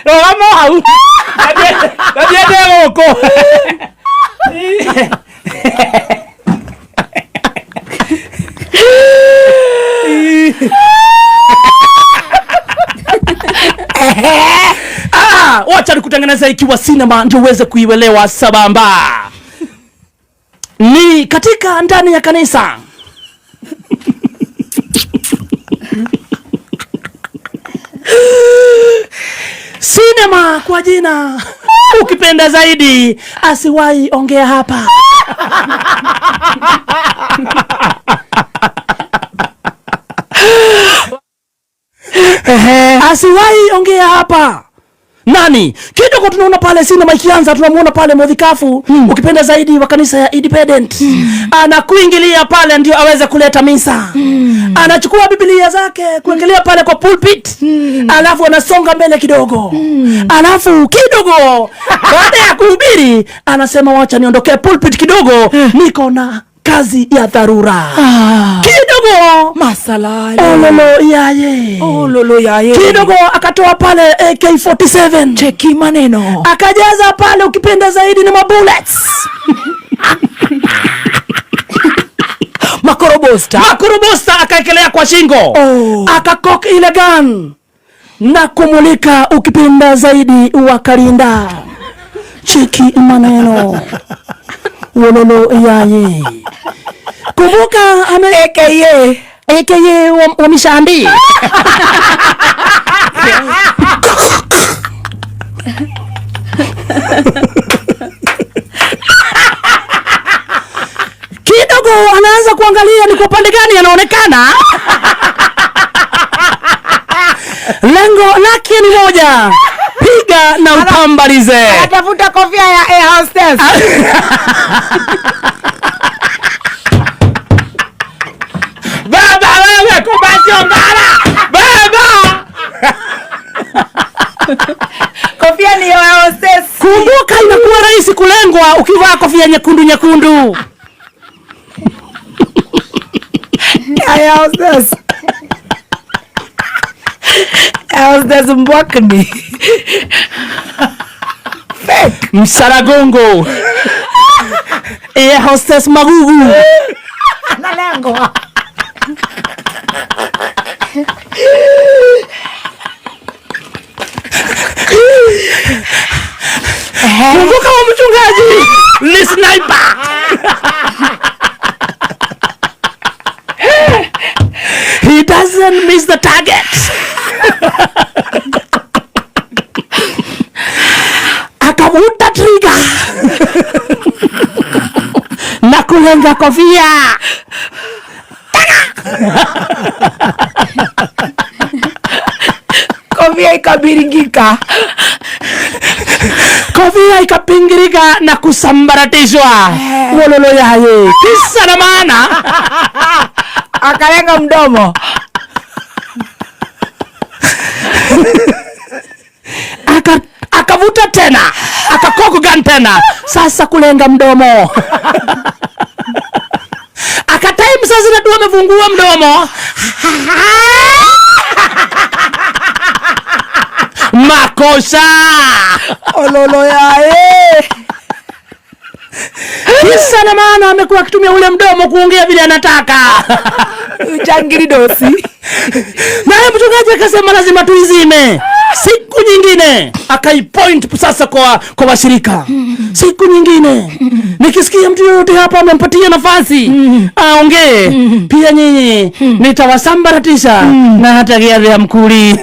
Rũgama hau. Nathiĩ gũkũ. Ah, wacha nikutengeneza ikiwa sinema ndio uweze kuielewa sabamba. Ni katika ndani ya kanisa. Sinema kwa jina ukipenda zaidi asiwahi ongea hapa. Asiwahi ongea hapa. Nani? Kidogo tunaona pale sinema ikianza, tunamuona pale Modhikafu, ukipenda zaidi wa kanisa ya Independent. Anakuingilia pale ndio aweze kuleta misa. Anachukua Biblia zake kuekelea pale kwa pulpit. Alafu anasonga mbele kidogo. Alafu kidogo baada ya kuhubiri anasema wacha niondokee pulpit kidogo, niko na kazi ya dharura. Kidogo Masalale. Ololo yaye. Ololo yaye. Kidogo akatoa pale AK47. Cheki maneno. Akajaza pale, ukipenda zaidi ni mabullets. Makorobosta. Makorobosta akaekelea kwa shingo. Oh. Akakok ile gun na kumulika, ukipenda zaidi wakalinda. Cheki maneno. Wololo yaye. Kumbuka ame AKA. AKA wa Mishambi. Kidogo anaanza kuangalia ni kwa upande gani anaonekana. Lengo lake ni moja, piga na upambalize. Atafuta kofia ya air hostess. Baba wewe kumbatio mbara. Baba. Kofia ni ya air hostess. Kumbuka inakuwa rahisi kulengwa ukivaa kofia nyekundu nyekundu. Air hostess. Air hostess mbwakni. Fake. Msaragongo. Air hostess magugu. Analengwa. Kumbuka wa mchungaji ni sniper. He doesn't miss the target. Akavuta trigger na kulenga kofia. Kofia ikabiringika. Kofia ikapingirika na kusambaratishwa. Wololo yaye. Kisa na maana. Akalenga mdomo. Akavuta tena. Akakoku gun tena. Sasa kulenga mdomo. Akatime sasa na tu amefungua mdomo. Makosa. Ololo yae. Kisa na maana amekuwa akitumia ule mdomo kuongea vile anataka. Ujangiri dosi. Naye mchungaji akasema lazima tuizime. Siku nyingine akaipoint sasa kwa washirika. Siku nyingine nikisikia mtu yoyote hapa amempatia nafasi aongee, pia nyinyi nitawasambaratisha na hata giadhi ya mkuli.